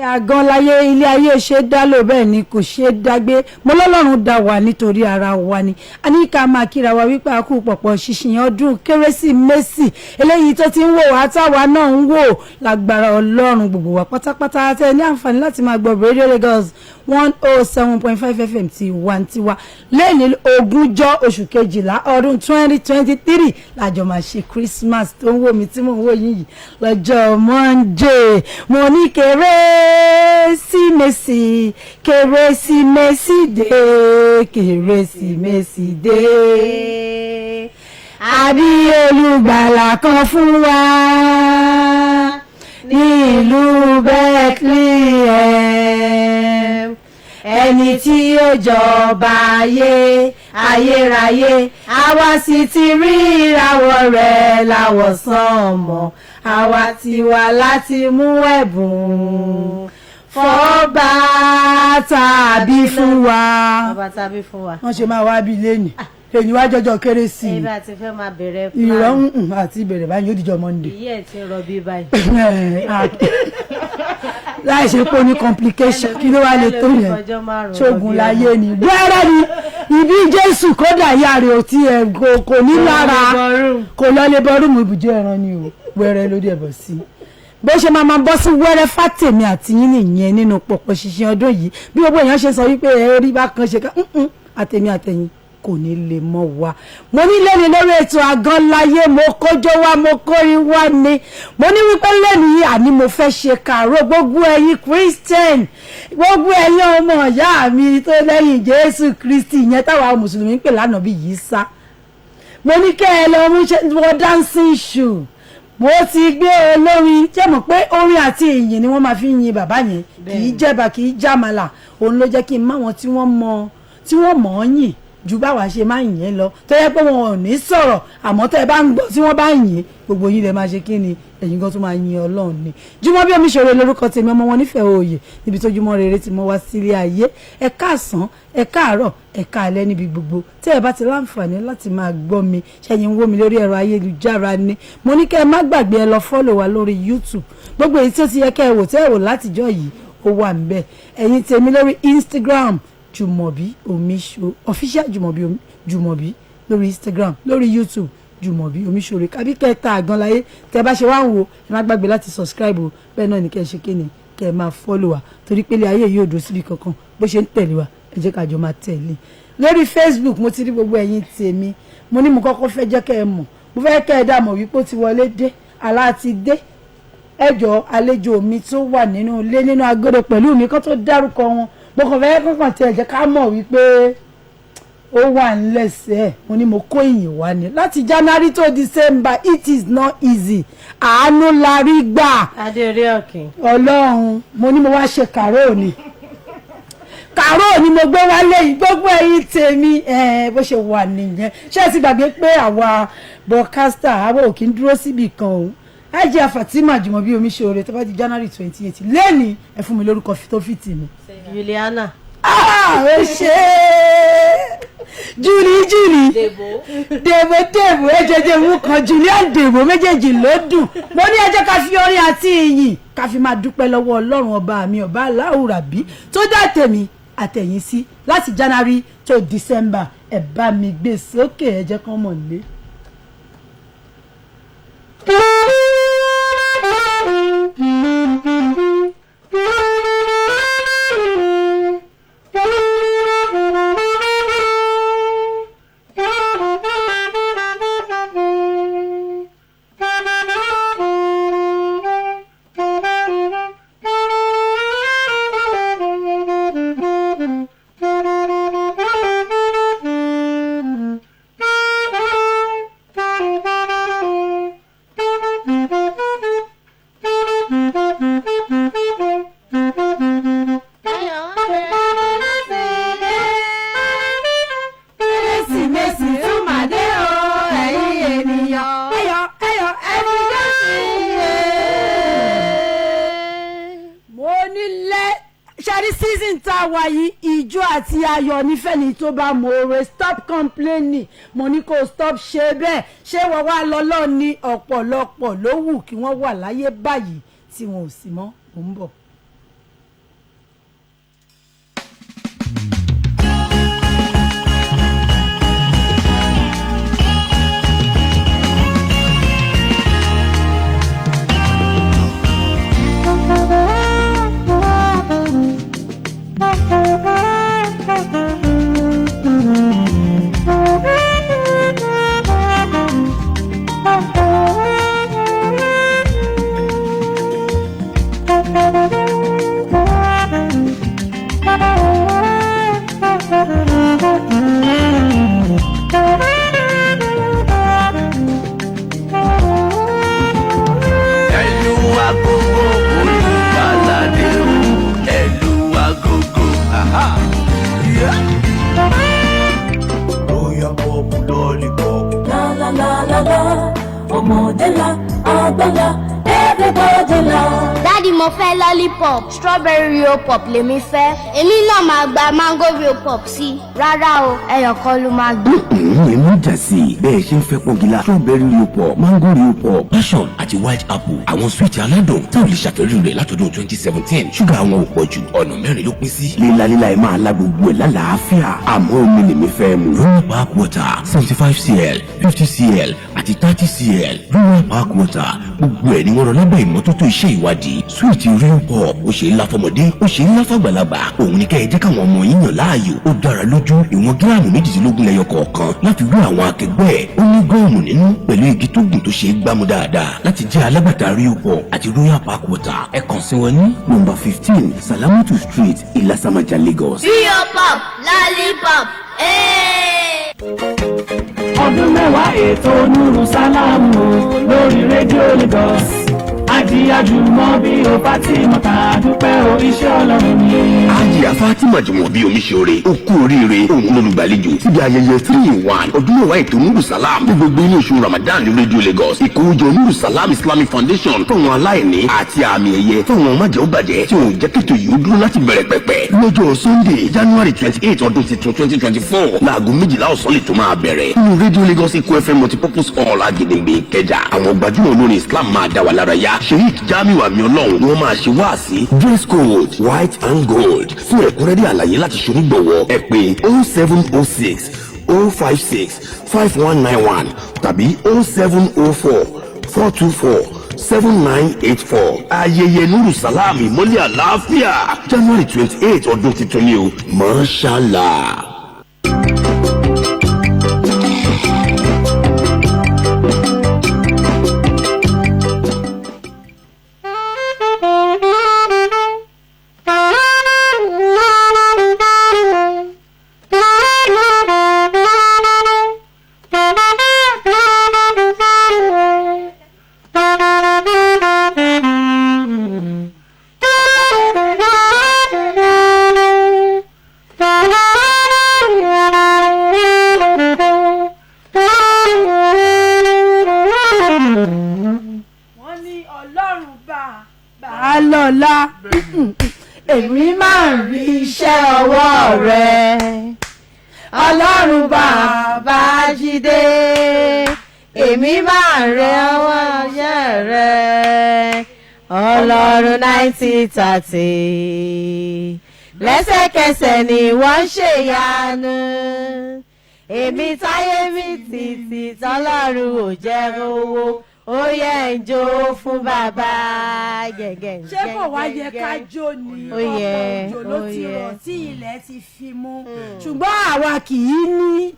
Àgàn láyé, ilé ayé ṣe dá lò, bẹ́ẹ̀ ni kò ṣe dágbé. Mo lọ́lọ́run dá wa nítorí ara wa ni. A ní ká máa kíra wa wípé a kú pọ̀pọ̀ ṣìṣìn ọdún Kérésìmesì eléyìí tó ti ń wò wá, táwa náà ń wò. Lágbára Ọlọ́run, gbogbo wa pátápátá tẹ ní àǹfààní láti máa gbọ́ Radio Lagos 107.5 FM tiwantiwa lẹ́ni 20 oṣù kejìlá ọdún 2023 lájọ máa ṣe Christmas tó ń wò mí tí mò ń wò yín yìí lọ́jọ́ Monday. Mo ní Kérésìmesì, Kérésìmesì dé, Kérésìmesì dé, àbí olùgbàlà kan fún wa ní ìlú Bethlehem, ẹni tí ó jọba ayé ayérayé. Àwa sì ti rí ìràwọ̀ rẹ̀ láwọ̀sánmọ̀, àwa ti wá láti mú ẹ̀bùn fọ́ba tàbí fún wa. Ọba tàbí fún wa. Wọ́n ṣe máa wá bí lẹ́nì èyí wá jọjọ Kérésì. Ẹ bá ti fẹ́ máa bẹ̀rẹ̀. Ìrọ̀ ń àti ìbẹ̀rẹ̀ báyìí, yóò dìjọ Monday. Ìyẹ́ ẹ̀ ti ń rọbí báyìí. Láì ṣe pé ó ní complication, kí ló wá lè tó yẹn? Ṣógun láyé ni wẹ́rẹ́ ni ìbí Jésù. Kódà ìyá rẹ̀ ò tiẹ̀ kò ní lára, kò lọ lè bọ́ rúùmù ibùjẹ́ ẹran ni o. Wẹ́rẹ́ ló dẹ̀ bọ̀ sí bó ṣe máa bọ́ sí wẹ́rẹ́ fátèmi àti yín nìyẹn nínú pọ̀pọ̀ ṣinṣin ọdún yìí. Bí gbogbo èèyàn ṣe sọ wípé ẹ rí bákan ṣe ká àtẹ̀mí àtẹ̀yìn kò ní lè mọ́ wa. Mo ní lẹ́ni lórí ètò Àgànláyé, mo kójó wá, mo kórin wá ni. Mo ní wípé lẹ́nu yìí, àní mo fẹ́ ṣe kàró gbogbo ẹ̀yin Christian, gbogbo ẹ̀yin ọmọ ìyá mi tó lẹ́yìn Jésù Kristi yẹn táwa mùsùlùmí ń pè lánàá bí yìí sá. Mo ní kẹ́ ẹ lọ mú wọ dancing shoe. Mo ti gbé olórin jẹ́ mọ̀ pé orin àti ìyìn ni wọ́n máa fi ń yin bàbá yẹn, kì í jẹba, kì í jàmàlà. Òun ló jẹ́ kí n má wọn tí wọ́n mọ̀, tí wọ́n mọ̀ ọ́ yìn ju báwa ṣe máa ń yìn lọ, tó yẹ pé wọn ò ní sọ̀rọ̀, àmọ́ tẹ́ ẹ bá ń gbọ́ tí wọ́n bá ń yìn, gbogbo yín lè máa ṣe kí ni, ẹ̀yin gan tó máa yin Ọlọ́run ni. Jùmọ̀bí Omiṣore lórúkọ tèmi, ọmọ wọn nífẹ̀ẹ́ òye níbi tójúmọ́ rere tí mo wá sílé ayé. Ẹ káàsán, ẹ káàárọ̀, ẹ káalẹ́ níbi gbogbo tẹ́ ẹ bá ti láǹfààní láti máa gbọ́ mi. Ṣẹ́yìn ń wò mí lórí ẹ̀rọ ayélujára ni, mo ní kẹ́ ẹ má gbàgbé, ẹ lọ follow wa lórí YouTube. Gbogbo èyí tí ó ti yẹ kẹ́ ẹ wò, tẹ́ ẹ wò látijọ́ yìí, ó wà ń bẹ̀. Ẹ̀yin tèmi lórí Instagram, Jùmọ̀bí Omiṣore Official, Jùmọ̀bí Jùmọ̀bí lórí Instagram, lórí YouTube, Jùmọ̀bí Omiṣore kábí kẹta Àgànláyé. Tẹ bá ṣe wá ń wo, ẹ má gbàgbé láti subscribe o. Bẹ́ẹ̀ náà ni kẹ́ ẹ ṣe kéne, kẹ́ ẹ máa follow wa, torí pé ilé ayé yóò dúró síbi kankan. Bó ṣe ń tẹ̀lé wa, ẹ jẹ́ ká jọ máa tẹ̀lé. Lórí Facebook, mo ti rí gbogbo ẹ̀yin tèmi. Mo ní mo kọ́kọ́ fẹ́ jẹ́ kẹ́ ẹ mọ̀, mo fẹ́ kẹ́ ẹ dá mọ̀ wípé ó ti wọlé dé, àlá ti dé. Ẹ jọ̀ọ́, àlejò mi tó wà nínú ilé, nínú agodo pẹ̀lú mi, kó tó dárúkọ wọn, mo kàn fẹ́ kọ́kàn tí ẹ jẹ́ ká mọ̀ wípé ó wà ńlẹ̀sẹ̀. Mo ní mo kó ìyìn wá ni láti January to December. It is not easy, àánú la rí gbà. Adé orí ọ̀kìn. Ọlọ́run, mo ní mo wá ṣe kàró ni, kàró ni mo gbé wálé yìí. Gbogbo ẹ̀yin tèmi, bó ṣe wà nìyẹn. Ṣé ẹ ti gbàgbé pé àwa broadcaster, àwa ò kí ń dúró síbì kan o? Ajia Fatima Jùmọ̀bí Omiṣore, tó bá di January 28 lẹ́ni, ẹ fún mi lórúkọ tó fìtì mi. Juliana. Ah, ó ṣe Julie, Julie, Dèbò, Dèbò, ẹ jẹjẹ mú kan, Julian Dèbò, méjèèjì ló dùn. Mo ní ẹ jẹ́ ká fi orin àti ìyìn ká fi máa dúpẹ́ lọ́wọ́ Ọlọ́run ọba mi, ọba aláwùrábí tó dá tèmi àtẹ̀yìn sí láti January to December. Ẹ bá mi gbé sókè, ẹ jẹ́ kán mọ̀ lé. Kérésìmesì tún máa dé o, ẹ̀yin ènìyàn. Ẹyọ ẹyọ ẹni Jésù yé. Mo ní lẹ́ ṣẹ́rí season tá a wà yìí, ìjó àti ayọ̀ nífẹ̀ẹ́ ni tó bá mọ̀ọ́rẹ́. Stop complaining, mo ní kó stop ṣe bẹ́ẹ̀. Ṣé wọ́n wá lọ́lọ́ ní ọ̀pọ̀lọpọ̀ ló wù kí wọ́n wà láyé báyìí tí wọn ò sì mọ́. Mò ń bọ̀. Mo fẹ́ lollipop, strawberry Rio Pop lèmi fẹ́. Èmi náà máa gba mango Rio Pop sí i. Rárá o, ẹyọ kan ló máa gbé. Èmi jà sí i. Bẹ́ẹ̀ ṣe ń fẹ́ pọ́ngilá, strawberry Rio Pop, mango Rio Pop, passion àti white apple, àwọn sweet aládùn tá ò lè ṣàfẹ́rí rẹ̀ látọdún 2017. Ṣúgà àwọn ò pọ̀ jù, ọ̀nà mẹ́rin ló pín sí. Lílalíla ẹ̀ máa la gbogbo ẹ̀ lálàáfíà, àmọ́ omi lèmi fẹ́ mu. Royal Park Water, 75 cl, 50 cl àti 30 cl. Royal Park Water, gbogbo ẹ̀ ni wọ́n rọ lábẹ́ ìmọ́tótó iṣẹ́ ìwádìí. Sweet Rio Pop, ó ṣe é lá fọmọdé, ó ṣe é lá fàgbàlagbà. Òun ni kẹ́ ẹ jẹ́ káwọn ọmọ yín yàn láàyò. Ó dára lójú, ìwọ̀n gíráàmù 18 lẹ́yọ kọ̀ọ̀kan láti wé àwọn akẹgbẹ́ ẹ̀. Ó ní gum nínú pẹ̀lú igi tó gùn tó ṣe é gbámú dáadáa. Láti jẹ́ alágbàtà Rio Pop àti Royal Park Water, ẹ kàn sí wọn ní nọ́mbà 15, Salamatu Street, Ìlàsàmàjà, Lagos. Rio Pop, lollipop, ee. Ọdún 10 ètò Nuru Sálámù lórí Rédíò Lagos. Ajíyájú bí o bá ti mọ̀ ká dúpẹ́ o, iṣẹ́ Ọlọ́run ni. Àjìyà Fatima Jùmọ̀bí Omiṣore, ó kú oríire. Òun lolùgbàlejò síbi ayẹyẹ 3 in 1 ọdún 10 ètò Nuru Salam ní gbogbo inú oṣù Ramadan ní Rédíò Lagos. Ìkówójọ Nuru Salam Islamic Foundation fáwọn aláìní àti àmì ẹ̀yẹ fáwọn májẹ̀óbàjẹ́ tí òun jẹ́ kètò yìí ó dúró láti bẹ̀rẹ̀ pẹ̀pẹ̀. Lọ́jọ́ Sunday, January 28, ọdún tuntun 2024, láago 12 ọ̀sán lè tó máa bẹ̀rẹ̀ nínú Rédíò Lagos Eco FM Multipurpose Hall, Agídìgbì, Ìkẹjà. Àwọn gbajúmọ̀ olórin Islam máa dá wa lára yá. Sheikh Jamiu Àmì Ọlọ́run ni wọ́n máa ṣe wáàsí. Dress code, white and gold. Fún ẹ̀kúnrẹ́rẹ́ àlàyé láti ṣonígbọ̀wọ́, ẹ pè 0706 056 5191 tàbí 0704 424 7984. Ayẹyẹ Nuru Salam, ìmọ́lẹ̀ àlàáfíà, January 28, ọdún tuntun ni o. Mashallah. Wọ́n ní Ọlọ́run bá a lọ́la, èmi máa ń rí iṣẹ́ ọwọ́ rẹ̀. Ọlọ́run bàbá jíde, Èmi máa ń rẹ ọwọ́ iṣẹ́ rẹ. Ọlọ́run 1930, lẹ́sẹ̀kẹsẹ̀ ni wọ́n ń ṣèyanu. Èmi táyé mi tìtì tọ́lọ́run ò jẹ́ owó, ó yẹ ń jó fún bàbá gẹ̀gẹ̀. Ṣé kò wá yẹ ká jó ni? Ó yẹ, Ọ̀pọ̀ òjò ló ó ti yẹ. rọ̀ tí ilẹ̀ ti fi mú, ṣùgbọ́n àwa kì í ní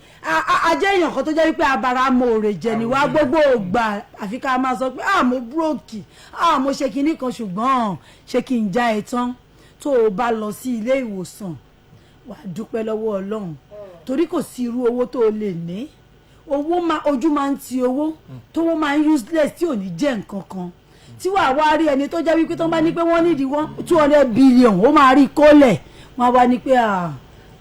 ajé èèyàn kan tó jẹ́ wípé abara mòrè jẹ̀ ní wá gbogbo ògbà, àfi ká máa sọ pé ah, mo broke, ah, mo ṣe kinní kan. Ṣùgbọ́n ṣé kí n já ẹ tán? Tó o bá lọ sí ilé ìwòsàn, wà á dúpẹ́ lọ́wọ́ Ọlọ́run, torí kò sí irú owó tó o lè ní. Owó máa, ojú máa ń ti owó tówó máa ń useless, tí ò ní jẹ́ nǹkan kan, tí wàá wá rí ẹni tó jẹ́ wípé tó ń bá ní pé wọ́n nídìí one 200 billion, ó máa rí kólẹ̀. Wọ́n á wá ní pé, "Ah,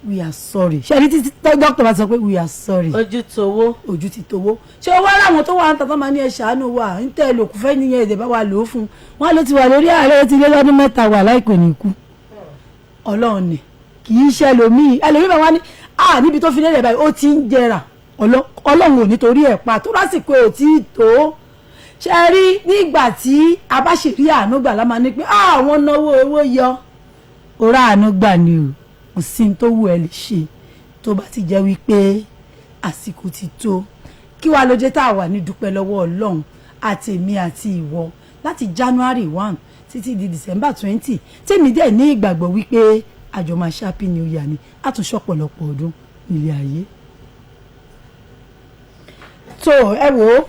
we are sorry." Ṣé ẹni títí dókítà bá sọ pé, "We are sorry," Ojú towó. Ojú ti towó. Ṣé ó wá láwọn tó wà ń tàtọ́ máa ní, "Ẹ ṣàánú wa, ń tẹ́ lòkù fẹ́ nìyẹn, èdè bá wa lò ó fún wọn ló ti wà lórí ààrẹ, ó ti lé lọ́dún 3 wà láìpẹ́ ní ikú." Ọlọ́run ni, kì í ṣe ẹlòmíì. Ẹlòmíì bá wá ní à níbi tó fi lélẹ̀ báyìí, ó ti ń jẹrà. Ọlọ́run ò nítorí ẹ̀ pa tó lásìkò ò tí ì tó. Ṣe rí nígbà tí a bá ṣe rí àánú gbà lá, máa ní pé àwọn náwó owó yọ òrà àánú gbà ni o. Kò sí ní tó wù ẹ́ lè ṣe tó bá ti jẹ́ wípé àsìkò ti tó. Kí wàá ló jẹ́ tá a wà ní dúpẹ́ lọ́wọ́ Ọlọ́run, àti èmi àti ìwọ, láti January 1 títí di December 20, tèmi dẹ̀ ní ìgbàgbọ́ wípé àjọ máa ṣe happy new year ni, àtúnṣe ọ̀pọ̀lọpọ̀ ọdún nílé ayé. Tó ẹ wò ó,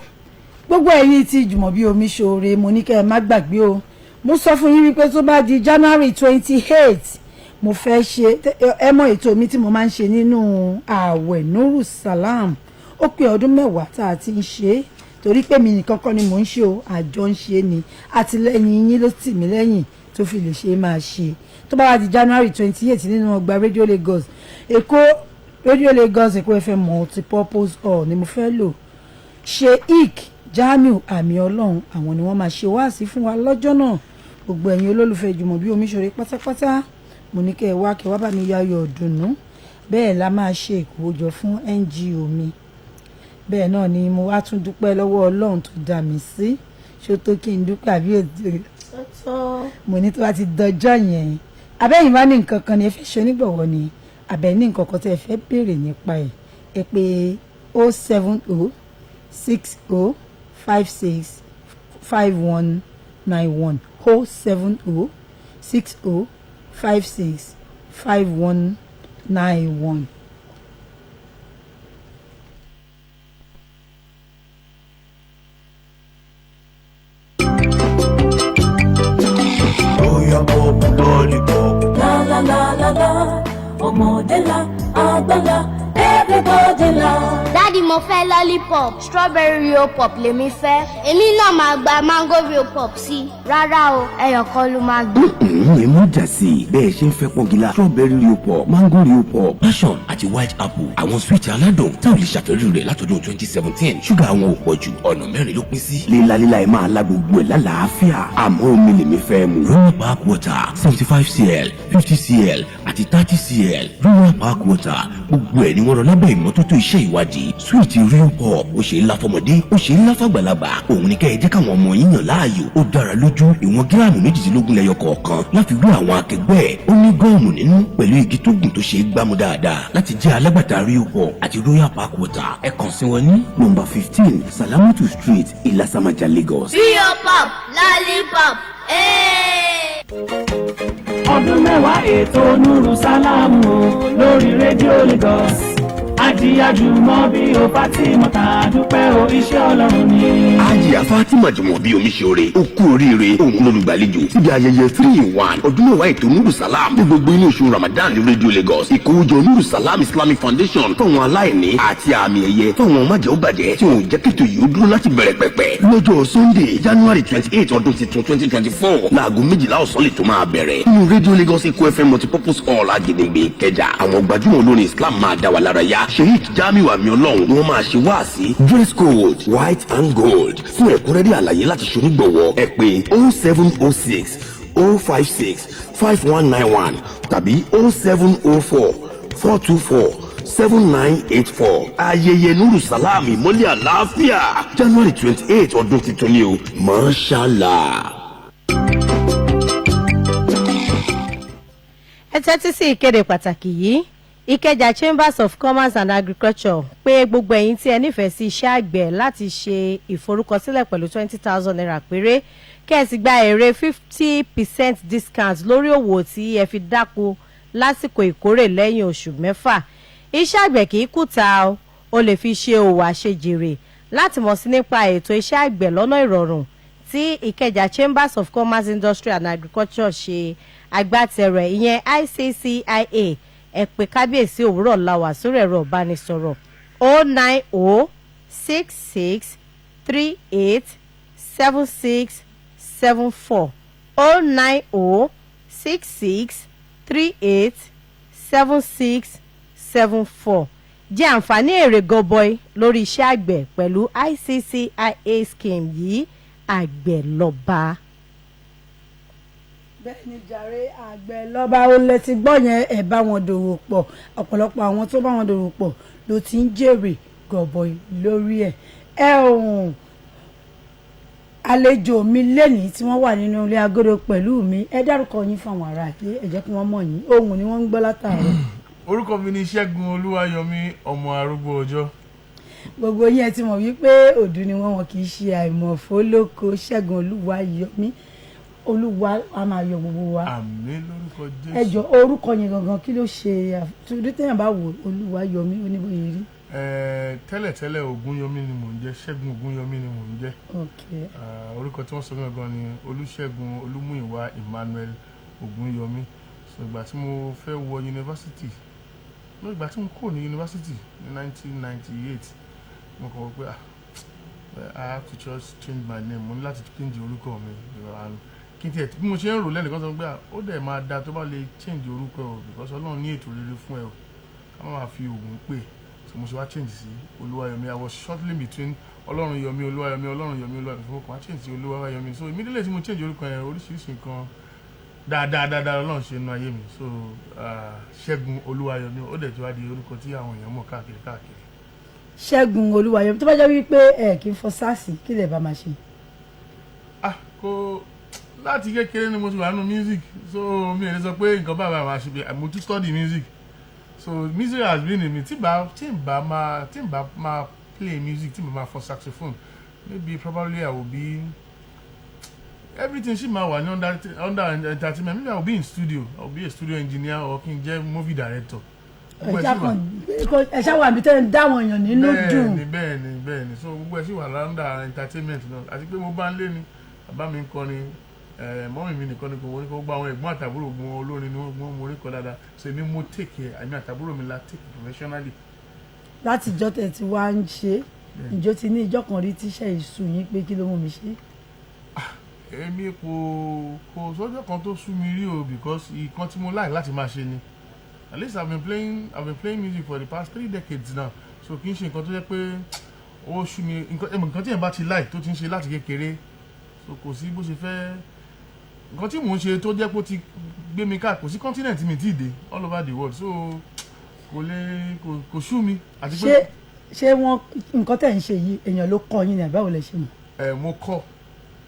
gbogbo ẹ̀yin tí Jùmọ̀bí Omiṣore, mo ní kẹ́ ẹ má gbàgbé o. Mo sọ fún yín wípé tó bá di January 28, mo fẹ́ ṣe, ẹ mọ ètò mi tí mo máa ń ṣe nínú ààwẹ̀, Nuru Salam. Ó pé ọdún 10 tá a ti ń ṣe é, torí pé mi nìkan kọ́ ni mò ń ṣe o, àjọ ń ṣe ni. Àtìlẹ́yìn yín ló tì mí lẹ́yìn tó fi lè ṣe é máa ṣe. Tó bá wá di January 28, nínú ọgbà Radio Lagos Èkó, Radio Lagos Èkó FM Multipurpose Hall ni mo fẹ́ lò. Sheik Jamiu Àmì Ọlọ́run, àwọn ni wọ́n máa ṣe wáàsí fún wa lọ́jọ́ náà. Gbogbo ẹ̀yin olólùfẹ́ Jùmọ̀bí Omiṣore pátápátá, mo ní kẹ́ ẹ wá, kẹ́ ẹ wá bá mi yayọ̀ ọ̀dùnnú. Bẹ́ẹ̀ la máa ṣe ìkówójọ fún NGO mi. Bẹ́ẹ̀ náà ni mo wá tún dúpẹ́ lọ́wọ́ Ọlọ́run tó dá mi sí. Ṣó tó kí n dúpẹ́ àbí ètò? Mo ní tó bá ti dọjọ́ yẹn, abẹ́yìn bá ní nǹkan kan ni ẹ fẹ́ ṣe onígbọ̀wọ́ ni, àbẹ̀ ní nǹkan kan tẹ́ ẹ fẹ́ béèrè nípa ẹ̀, ẹ pé 070 60 56 5191, 070 60 56 5191. Oya pop, lollipop. La la la la la, ọmọdé la, àgbà la, everybody la. Daddy, mo fẹ́ lollipop. Strawberry Rio Pop lèmi fẹ́. Èmi náà máa gba mango Rio Pop sí i. Rárá o, ẹyọ kan ló máa gbé. Ẹ mú jà sí i. Bẹ́ẹ̀ ṣe ń fẹ́ pọ́ngilá, strawberry Rio Pop, mango Rio Pop, passion àti white apple, àwọn sweet aládùn táwọn lè ṣàfẹ́rí rẹ̀ látọdún 2017. Ṣúgà àwọn ò pọ̀ jù, ọ̀nà mẹ́rin ló pín sí. Lílalíla ẹ̀ máa la gbogbo ẹ̀ lálàáfíà, àmọ́ omi lèmi fẹ́ mu. Royal Park Water, 75 cl, 50 cl àti 30 cl. Royal Park Water, gbogbo ẹ̀ ni wọ́n rọ lábẹ́ ìmọ́tótó iṣẹ́ ìwádìí. Sweet Rio Pop, ó ṣe é lá fọmọdé, ó ṣe é lá fàgbàlagbà. Òun ni kẹ́ ẹ jẹ́ káwọn ọmọ yín yàn láàyò. Ó dára lójú, ìwọ̀n gíráàmù 18 lẹ́yọ kọ̀ọ̀kan láfi wé àwọn akẹgbẹ́ ẹ̀. Ó ní gum nínú pẹ̀lú igi tó gùn tó ṣe é gbámú dáadáa. Láti jẹ́ alágbàtà Rio Pop àti Royal Park Water, ẹ kàn sí wọn ní nọ́mbà 15, Salamatu Street, Ìlàsàmàjà, Lagos. Rio Pop, lollipop, ee. Ọdún 10 ètò Nuru Sálámù lórí rédíò Lagos. Ajíyájúmọ́ bí o Fatima dúpẹ́ o, iṣẹ́ Ọlọ́run ni. Ajiya Fatima Jùmọ̀bí Omiṣore, ó kú oríire. Òun lolùgbàlejò síbi ayẹyẹ 3 in 1 ọdún 10 ètò Nuru Salam ní gbogbo inú oṣù Ramadan ní rédíò Lagos. Ìkówójọ Nuru Salam Islamic Foundation fáwọn aláìní àti àmì ẹ̀yẹ fáwọn májẹ̀óbàjẹ́ tí wọn ò jẹ́ kètò yìí ó dúró láti bẹ̀rẹ̀ pẹ̀pẹ̀. Lọ́jọ́ Sunday, January 28, ọdún tuntun 2024, láago 12 ọ̀sán lè tó máa bẹ̀rẹ̀ nínú rédíò Lagos, Eco FM Multipurpose Hall, Agídìgbì, Ìkẹjà. Àwọn gbajúmọ̀ olórin Islam máa dá wa lára yá. Sheikh Jamiu Àmì Ọlọ́run ni wọ́n máa ṣe wáàsí. Dress code, white and gold. Fún ẹ̀kúnrẹ́rẹ́ àlàyé láti ṣonígbọ̀wọ́, ẹ pè 0706 056 5191 tàbí 0704 424 7984. Ayẹyẹ Nuru Salam, ìmọ́lẹ̀ àlàáfíà, January 28 ọdún tuntun ni o. Mashallah. Ẹ tẹ́tí sí ìkéde pàtàkì yìí. Ìkẹjà Chambers of Commerce and Agriculture pé gbogbo ẹ̀yin tí ẹ nífẹ̀ẹ́ sí iṣẹ́ àgbẹ̀ láti ṣe ìforúkọsílẹ̀ pẹ̀lú ₦20,000 péré, kẹ́ ẹ sì gba èrè 50% discount lórí òwò tí ẹ fi dáko lásìkò ìkórè lẹ́yìn oṣù 6. Iṣẹ́ àgbẹ̀ kì í kùtà o, o lè fi ṣe òwò àṣejèrè. Láti mọ̀ sí nípa ètò iṣẹ́ àgbẹ̀ lọ́nà ìrọ̀rùn tí Ìkẹjà Chambers of Commerce, Industry and Agriculture ṣe agbátẹrù ẹ̀, ìyẹn ICCIA, ẹ pè kábíyèsí òwúrọ̀ làwà sórí ẹ̀rọ ìbánisọ̀rọ̀ 090 66 38 76 74, 090 66 38 76 74. Jẹ́ àǹfààní èrè gọbọi lórí iṣẹ́ àgbẹ̀ pẹ̀lú ICCIA scheme yìí. Àgbẹ̀ lọ́ba. Bẹ́ẹ̀ ni jàre, àgbẹ̀ lọ́ba. Ó lẹ ti gbọ́ yẹn. Ẹ̀ bá wọn dòwò pọ̀. Ọ̀pọ̀lọpọ̀ àwọn tó bá wọn dòwò pọ̀ ló ti ń jèrè gọbọi lórí ẹ̀. Ẹ òun àlejò mi lẹ́nìí tí wọ́n wà nínú ilé agodo pẹ̀lú mi, ẹ dárúkọ yín fáwọn ará ilé, ẹ jẹ́ kí wọ́n mọ̀ yín. Ohùn ni wọ́n ń gbọ́ látàárọ̀. Orúkọ mi ni Ṣẹ́gun Olúwayọ̀mí, ọmọ arúgbó ọjọ́. Gbogbo yín ẹ ti mọ̀ wípé òdù ni wọ́n, wọn kì í ṣe àìmọ̀fólóko. Ṣẹ́gun Olúwayọ̀mí, Olúwa a máa yọ gbogbo wa. Àmín lórúkọ Jésù. Ẹ jọ, orúkọ yẹn gangan, kí ló ṣe? Torí téèyàn bá wò, Olúwayọ̀mí, oníbòye rí. Tẹ́lẹ̀tẹ́lẹ̀ Ògúnyọmí ni mò ń jẹ́. Ṣẹ́gun Ògúnyọmí ni mò ń jẹ́. Orúkọ tí wọ́n sọ mí gan ni Olúṣẹ́gun Olúmúyìwá Emmanuel Ògúnyọmí. So ìgbà tí mo fẹ́ wọ yunifásitì no, ìgbà tí mo kúrò ní yunifásitì ní 1998, mo kàn wọ́n pé, ah, I have to just change my name. Mo ní láti change orúkọ mi. And kí n tiẹ̀ bí mo ṣe ń rò lẹ́nìkan sọ pé, ah, ó dẹ̀ máa da tó bá lè change orúkọ ẹ o, because Ọlọ́run ní ètò rere fún ẹ o, ká má máa fi Ògùn pè. So mo ṣe wá change sí Olúwayọ̀mí. I was shuttling between Ọlọ́runyọmí, Olúwayọ̀mí, Ọlọ́runyọmí, Olúwayọ̀mí. So mo kàn wá change sí Olúwayọ̀mí. So immediately tí mo change orúkọ yẹn, oríṣiríṣi nǹkan dáadáa dáadáa Ọlọ́run ṣe nínú ayé mi. So Ṣẹ́gun Olúwayọ̀mí, ó dẹ̀ tí wá di orúkọ tí àwọn èèyàn mọ̀ káàkiri káàkiri. Ṣẹ́gun Olúwayọ̀mí, tó bá jẹ́ wípé ẹ kì í fọ sax, kí lè bá máa ṣe? Ah, kò, láti kékeré ni mo ti wà nínú music, so mi ò lè sọ pé nǹkan bàbá máa ṣe bí. Mo tún study music, so music has been in me. Tí n bá máa play music, tí n bá máa fọ saxophone, maybe probably I will be, everything ṣì máa wà ní under entertainment. Maybe I will be in studio, I will be a studio engineer or kí n jẹ́ movie director. Gbogbo ẹ̀ ẹ ṣì wà. Ṣá ẹ ṣá wà níbi tẹ́ ń dáwọn èèyàn nínú dùn. Bẹ́ẹ̀ni, so gbogbo ẹ̀ sì wà under entertainment náà. Àti pé mo bá ń lé ni bàbá mi ń kọrin, mummy mi nìkan ni kò wọ́n ní kó gbọ́. Àwọn ẹ̀gbọ́n àtàbúrò, gbọ́n olórin ni wọ́n, gbọ́n mo orin kọ dáadáa. So èmi mo take care, èmi àtàbúrò mi la take professionally. Láti ìjọ tẹ̀ tí wàá ń ṣe, ìjọ ti ní ìjọ kan rí tíṣẹ́ ìṣù yín pé kí ló mú mi ṣe? Èmi kò sọ́jọ́ kan tó sú mi rí o, because ìkan tí mo like láti máa ṣe ni. At least I've been playing music for the past 3 decades now, so kì í ṣe nǹkan tó jẹ́ pé ó sú mi. Nǹkan ẹ̀mọ̀, nǹkan tí èèyàn bá ti like, tó ti ń ṣe láti kékeré, so kò sí bó ṣe fẹ́. Nǹkan tí mò ń ṣe tó jẹ́ pé ó ti gbé mi káà, kò sí continent mi tí ì dé all over the world, so kò lè kò sú mi. Àti pé Ṣé wọ́n, nǹkan tẹ̀ ń ṣe yìí, èèyàn ló kọ́ yín ní àbáwò lẹ ṣe mọ̀? Ẹ, mo kọ́,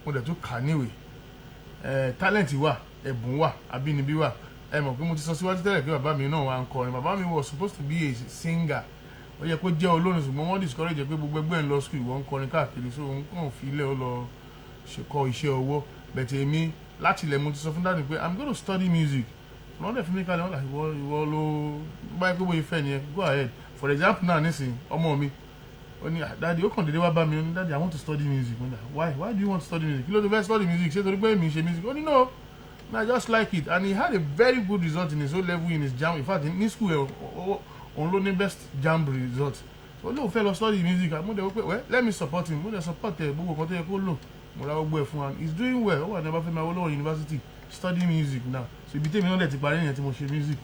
mo dẹ̀ tún kà níwèé. Ẹ, talent wà, ẹ̀bùn wà, abínibí wà. Ẹ mọ̀ pé mo ti sọ síwájú tẹ́lẹ̀ pé bàbá mi náà wà ń kọrin. Bàbá mi was supposed to be a singer, ó yẹ kó jẹ́ olórin, ṣùgbọ́n wọ́n discourage ẹ pé gbogbo ẹgbẹ́ ń lọ school, ìwọ ń kọrin káàkiri. So òun kàn fi ilẹ̀, ó lọ ṣe kọ́ iṣẹ́ ọwọ́. Bẹ̀tẹ̀ èmi láti ilẹ̀ mo ti sọ fún daddy pé I'm going to study music. Wọ́n dẹ̀ fi mí kalẹ̀, wọ́n là ìwọ ló báyìí pé bóyá fẹ́ nìyẹn, go ahead. For example now, nísìnyí, ọmọ mi, ó ní, "Ah, daddy," ó kàn déédéé wá bá mi, ó ní, "Daddy, I want to study music." Mo ní, Why do you want to study music? Kí ló dé fẹ́ study music? Ṣé torí pé èmi ń ṣe music?" Ó ní, "No, no, I just like it." And he had a very good result in his O level, in his JAMB. In fact, ní school ẹ̀, òun ló ní best JAMB result. So ó lóun fẹ́ lọ study music. Mo dẹ̀ wí pé, well, let me support him. Mo dẹ̀ support ẹ̀. Gbogbo nǹkan tó yẹ kó lò, mo ra gbogbo ẹ̀ fún wa. He is doing well. Ó wà ní Ọbáfẹ́mi Awólọ́wọ̀ University study music now. So ibi tèmi náà dẹ̀ ti parí nìyẹn tí mo ṣe music.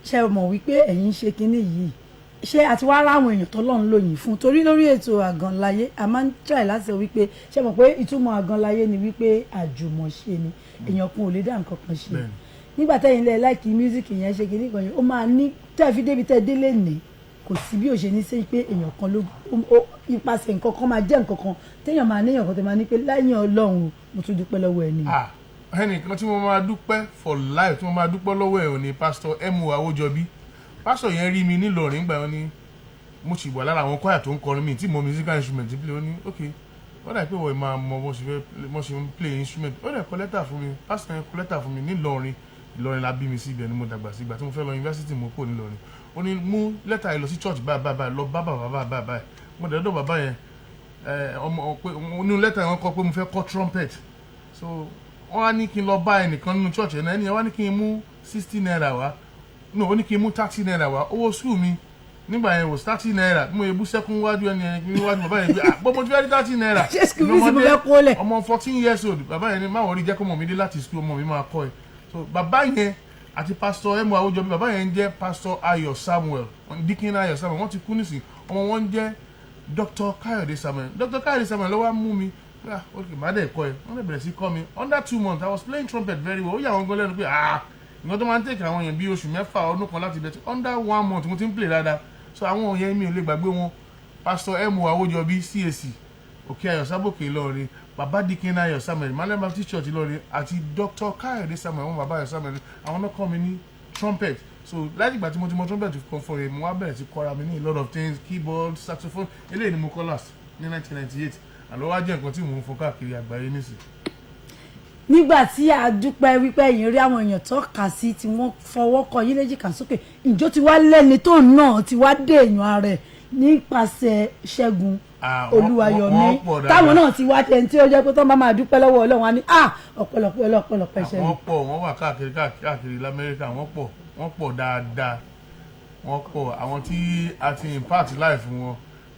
Ṣe mọ̀ wípé ẹ̀yin ń ṣe kinní yìí, ṣé àti wá ráwọn èèyàn tó lọ́n lóyìn fún? Torí lórí ètò Àgànláyé, a máa ń try láti sọ wípé, ṣe mọ̀ pé ìtumọ̀ Àgànláyé ni wípé àjùmọ̀ṣe ni, èèyàn kan ò lè dá nǹkan kan ṣe. Nígbà tẹ́yìn lẹ́ like music yẹn, ṣe kinní kan yẹn, ó máa ní tẹ́ fi débi tẹ́ délé ní, kò sí bí ó ṣe ní sí pé èèyàn kan ló ipasẹ̀ nǹkan kan máa jẹ́ nǹkan kan téèyàn máa níyàn kan tó máa ní pé lẹ́yìn Ọlọ́run, mo tún dúpẹ́ lọ́wọ́ ẹni. Ah, ẹnìkan tí mo máa dúpẹ́ for life, tí mo máa dúpẹ́ lọ́wọ́ ẹ̀ ò ní Pastor M.O. Awójọbí. Pastor yẹn rí mi nílọrin gbà, wọn ní mo sì wà lára àwọn choir tó ń kọrin mi tí mo musical instrument play. Ó ní, "Ok, wọ́n dà pé wọ́n máa mọ bó ṣe fẹ́ bó ṣe ń play instrument." Ó dẹ̀ kọ lẹ́tà fún mi. Pastor yẹn kọ lẹ́tà fún mi nílọrin. Ìlọrin la bí mi sí, ibẹ̀ ni mo dàgbà sí. Ìgbà tí mo fẹ́ lọ yunifásitì, mo kúrò nílọrin. Ó ní mú lẹ́tà yìí lọ sí church báyìí báyìí báyìí, lọ bá bàbá báyìí báyìí báyìí. Mo dẹ̀ dọ̀ bàbá yẹn. Ọmọ pé nínú lẹ́tà yẹn, wọ́n kọ pé mo fẹ́ kọ́ trumpet. So wọ́n á ní kí n lọ bá ẹnìkan nínú church yẹn náà. Ẹni yẹn wá ní kí n mú ₦60 wá. No, ó ní kí n mú ₦30 wá. Owó school mi nígbà yẹn was ₦30. Bí mo yẹ bú sẹ́kún wájú ẹni yẹn, níwájú bàbá yẹn, pé ah, gbogbo tí wọ́n rí ₦30. Ṣé school fees mo fẹ́ kó lẹ̀? Ọmọ 14 years old. Bàbá yẹn ní, "Má worry, jẹ́ kó mọ̀ mí dé láti school, ọmọ mi máa kọ́ ẹ." So bàbá yẹn àti Pastor emu Awójọbí, bàbá yẹn ń jẹ́ Pastor Ayọ̀ Samuel, Deacon Ayọ̀ Samuel, wọ́n ti kú nísìn. Ọmọ wọn ń jẹ́ Dr. Káyọ̀dé Samuel. Dr. Káyọ̀dé Samuel ló wá mú mi. Ah, ok, má dẹ̀ kọ́ ẹ. Wọ́n lè bẹ̀rẹ̀ sí kọ́ mi. Under 2 months, I was playing trumpet very well. Ó yà wọ́n gan lẹ́nu pé, ah, nǹkan tó máa ń take àwọn èèyàn bí oṣù 6, ọdún kan láti bẹ̀rẹ̀, under one month mo ti ń play dáadáa. So àwọn yẹn, mi ò lè gbàgbé wọn. Pastor emu Awójọbí, CAC Òkè Ayọ̀, Sábòkè, Ìlọrin, bàbá Deacon Ayọ̀ Samuel, Emmanuel Baptist Church, Ìlọrin, àti Dr. Káyọ̀dé Samuel, àwọn bàbá Ayọ̀ Samuel, àwọn náà kọ́ mi ní trumpet. So láti ìgbà tí mo ti mọ trumpet kan fún mi, mo wá bẹ̀rẹ̀ sí kọ́ra mi ní a lot of things, keyboard, saxophone. Eléyìí ni mo kọ́ last ní 1998. Àlọ́ wá jẹ́ nǹkan tí mò ń fún káàkiri àgbáyé nísìn. Nígbà tí a dúpẹ́ wípé ẹ̀yin rí àwọn èèyàn tọ́ka sí tí wọ́n fọwọ́ kọ yín léjìká sókè, ìjọ ti wá lẹ́ni tó náà ti wá dé èèyàn ara ẹ̀ nípasẹ̀ Ṣẹ́gun Ah, Olúwayọ̀mí, wọ́n pọ̀ dáadáa. táwọn náà ti wá tẹ̀ tí ó jẹ́ pé tó bá máa dúpẹ́ lọ́wọ́ Ọlọ́run á ní, ah, ọ̀pọ̀lọpọ̀ ọlọ́pọ̀lọpọ̀ Ṣẹ́gun. Wọ́n pọ̀, wọ́n wà káàkiri káàkiri lamẹ́ríkà. Wọ́n pọ̀, wọ́n pọ̀ dáadáa, wọ́n pọ̀. Àwọn tí a ti impact life wọn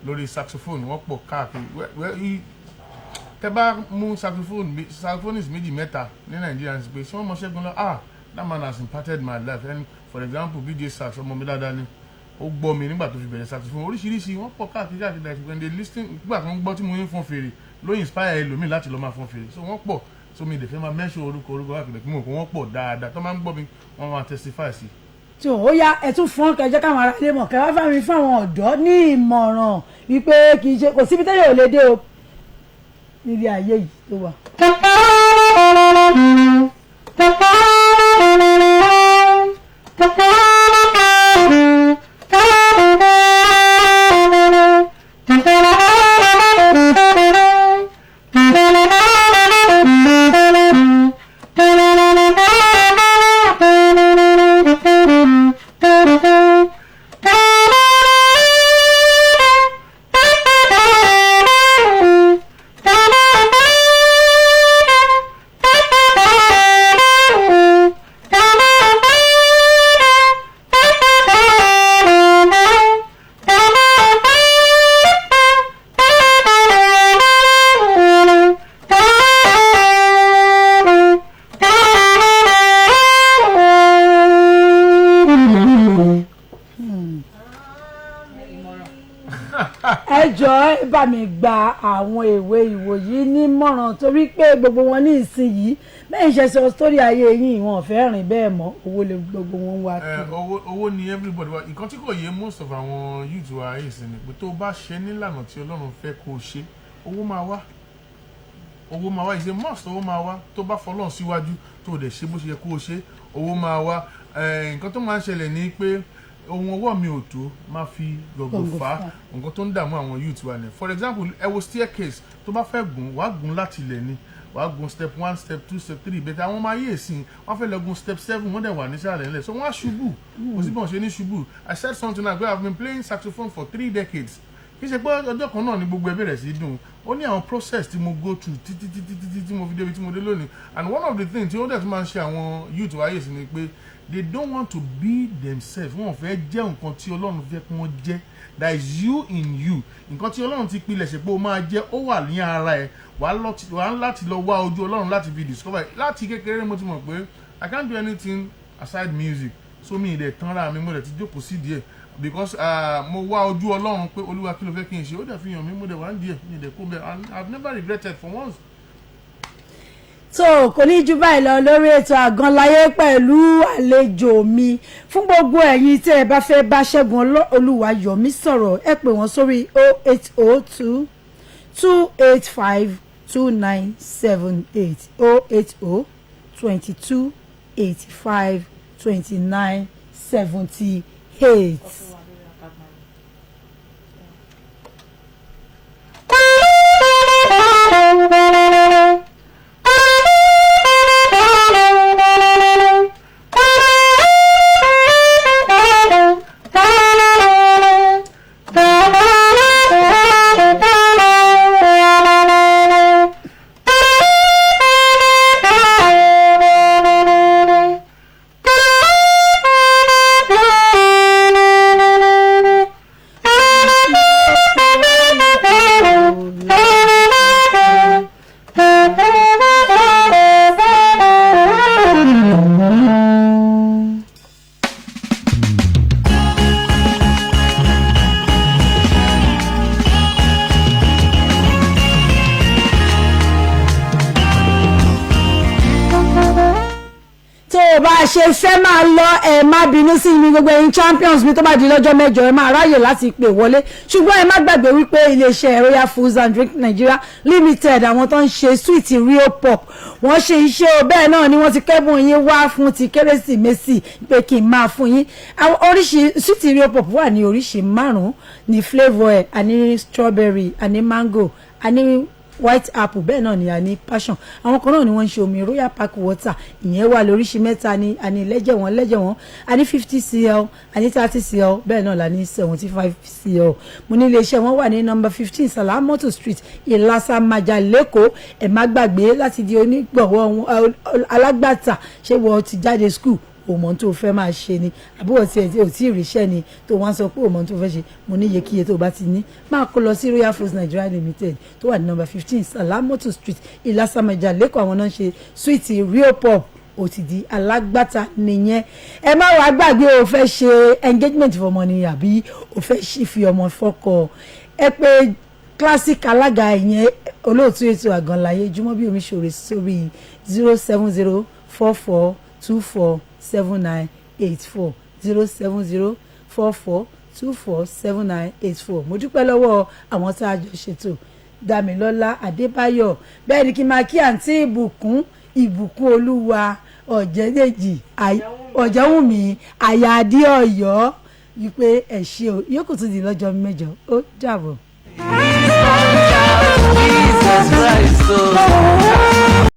lórí saxophone, wọ́n pọ̀ káàkiri. Tẹ́ bá mú saxophone saxophonist méjì mẹ́ta ní Nàìjíríà ní pé ṣé wọ́n mọ Ṣẹ́gun lọ, ah, that man has impacted my life. And for example, BJ Sax, ọmọ mi dáadáa ni. Ó gbọ́ mi nígbà tó fi bẹ̀rẹ̀ saxophone. Oríṣiríṣi wọ́n pọ̀ káàkiri káàkiri, like when they listen, nígbà tó ń gbọ́ tí mo ń fọn fèrè ló inspire ẹlòmíì láti lọ máa fọn fèrè. So wọ́n pọ̀, so mi lè fẹ́ máa mention orúkọ orúkọ káàkiri, kí mo kó wọ́n pọ̀ dáadáa tó máa ń gbọ́ mi, wọ́n máa testify sí. Tí ó yá, ẹ tún fún kẹjọ káwọn ará ilé mọ̀, kẹwàá fáwọn fún àwọn ọ̀dọ́ ní ìmọ̀ràn wípé kì í ṣe kò síbi tẹ́lẹ̀ ò lè dé o nílé ayé yìí tó wà. Ẹ jọ̀ọ́, ẹ bá mi gba àwọn èwe ìwòyí nímọ̀ràn, torí pé gbogbo wọn ní ìsinyìí bẹ́ẹ̀ ń ṣe sọ sórí ayé yín, wọn ò fẹ́ rìn bẹ́ẹ̀ mọ́, owó lè gbogbo wọn wá kiri. Owó ni everybody wa. Nǹkan tí kò yé most of àwọn youth wa yìí sí ni pé tó bá ṣe nílànà tí Ọlọ́run fẹ́ kó o ṣe, owó máa wá, owó máa wá. Is a must, owó máa wá. Tó bá fọlọ́run síwájú, tó o dẹ̀ ṣe bó ṣe yẹ kó o ṣe, owó máa wá. Nǹkan tó máa ń ṣẹlẹ̀ ni pé ohun ọwọ́ mi ò tó máa fi gọ̀gọ̀ fà á. Nǹkan tó ń dààmú àwọn youth wa ni, for example, ẹ wo staircase, tó bá fẹ́ gùn, wàá gùn láti ilẹ̀ ni, wàá gun step one, step two, step three. Bẹ́ẹ̀ àwọn ọmọ ayé ìsìn, wọ́n fẹ́ lọ gun step seven, wọ́n dẹ̀ wà nísàlẹ̀ ńlẹ̀, so wọ́n á ṣubú. Kò sí bọ́n ṣe ní ṣubú. I said something like, I have been playing saxophone for 3 decades. Kì í ṣe pé ọjọ́ kan náà ni gbogbo ẹ bẹ̀rẹ̀ sí í dùn. Ó ní àwọn process tí mo go through títí títí títí tí mo fi débi tí mo dé lónìí. And one of the things tí ó dẹ̀ tún máa ń ṣe àwọn youth wáyé sí ni pé they don't want to be themselves. Wọn ò fẹ́ jẹ́ nǹkan tí Ọlọ́run fẹ́ kí wọ́n jẹ́. There is you in you. Nǹkan tí Ọlọ́run ti pilẹ̀ ṣe pé ó máa jẹ́, ó wà ní ara ẹ̀. Wàá láti lọ wá ojú Ọlọ́run láti fi discover it. Láti kékeré mo ti mọ̀ pé I can't do anything aside music, so mi ì dẹ̀ tán ra mi, mo dẹ̀ ti jókòó sí díẹ̀ because mo wá ojú Ọlọ́run pé, "Olúwa, kí ló fẹ́ kí n ṣe?" Ó dẹ̀ fi hàn mí, mo dẹ̀ wá ń díẹ̀, mi ì dẹ̀ kó bẹ́ẹ̀, and I have never regretted for once. Tó kò ní jù báyìí lọ lórí ètò Àgànláyé pẹ̀lú àlejò mi. Fún gbogbo ẹ̀yin tí ẹ bá fẹ́ bá Ṣẹ́gun Olúwayọ̀mí sọ̀rọ̀, ẹ pè wọ́n sórí 0802 285 2978, 080 22 85 29 78. Tó o bá ṣe fẹ́ máa lọ, ẹ má bínú sí mi, gbogbo ẹ̀yin champions mi. Tó bá di lọ́jọ́ 8, ẹ máa ráyè láti pè wọlé. Ṣùgbọ́n ẹ má gbàgbé wípé iléeṣẹ́ Royal Foods and Drink Nigeria Limited, àwọn tó ń ṣe sweet Rio Pop, wọ́n ṣe iṣẹ́ o. Bẹ́ẹ̀ náà ni wọ́n ti kẹ́bùn yín wá fún ti Kérésìmesì pé kí n máa fún yín. Àwọn oríṣi sweet Rio Pop wà ní oríṣi márùn-ún ní flavour ẹ̀. A ní strawberry, a ní mango, a ní white apple, bẹ́ẹ̀ náà ni a ní passion. Àwọn kan náà ni wọ́n ń ṣe omi Royal Park Water. Ìyẹn wà lóríṣi mẹ́ta ni. A ní lẹ́jẹ̀ wọ́n, lẹ́jẹ̀ wọ́n, a ní 50 cl, a ní 30 cl, bẹ́ẹ̀ náà la ní 75 cl. Mo ní iléeṣẹ́ wọn wà ní number 15 Salamoto Street, Ìlàsàmàjà, l'Ékòó. Ẹ má gbàgbé láti di onígbọ̀wọ́ wọn, alágbàtà. Ṣé wọ́n ti jáde school, òmò tó fẹ́ máa ṣe ni, àbúrò tí ẹ ò tí ì ríṣẹ́ ni tó wọ́n sọ pé òmò tó fẹ́ ṣe? Mo ní iyekíye tó bá ti ní, máa kó lọ sí Royal Foods Nigeria Limited tó wà ní number 15 Salamoto Street, Ìlàsàmẹjà, l'Ékòó. Àwọn náà ń ṣe sweet Rio Pop. Ó ti di alágbàtà nìyẹn. Ẹ má wàá gbàgbé, o fẹ́ ṣe engagement fọmọ ni àbí o fẹ́ ṣì fi ọmọ fọ́kọ, ẹ pé classic alága, ìyẹn olóòtú ètò Àgànláyé Jùmọ̀bí Omiṣore, sórí 07044247984, 07044247984. Mo dúpẹ́ lọ́wọ́ àwọn tá a jọ ṣètò, Dàmílọ́lá Adébáyọ̀. Bẹ́ẹ̀ ni kí n máa kí àǹtí Ìbùkún, Ìbùkún Olúwa Ọ̀jẹ̀dẹ̀jì, Ọ̀jẹ̀wùmí, àyà adé Ọ̀yọ́, wípé ẹ ṣé o. Yóò kù tún di lọ́jọ́ 8. Ó dàbọ̀. Jesus Christ, oh.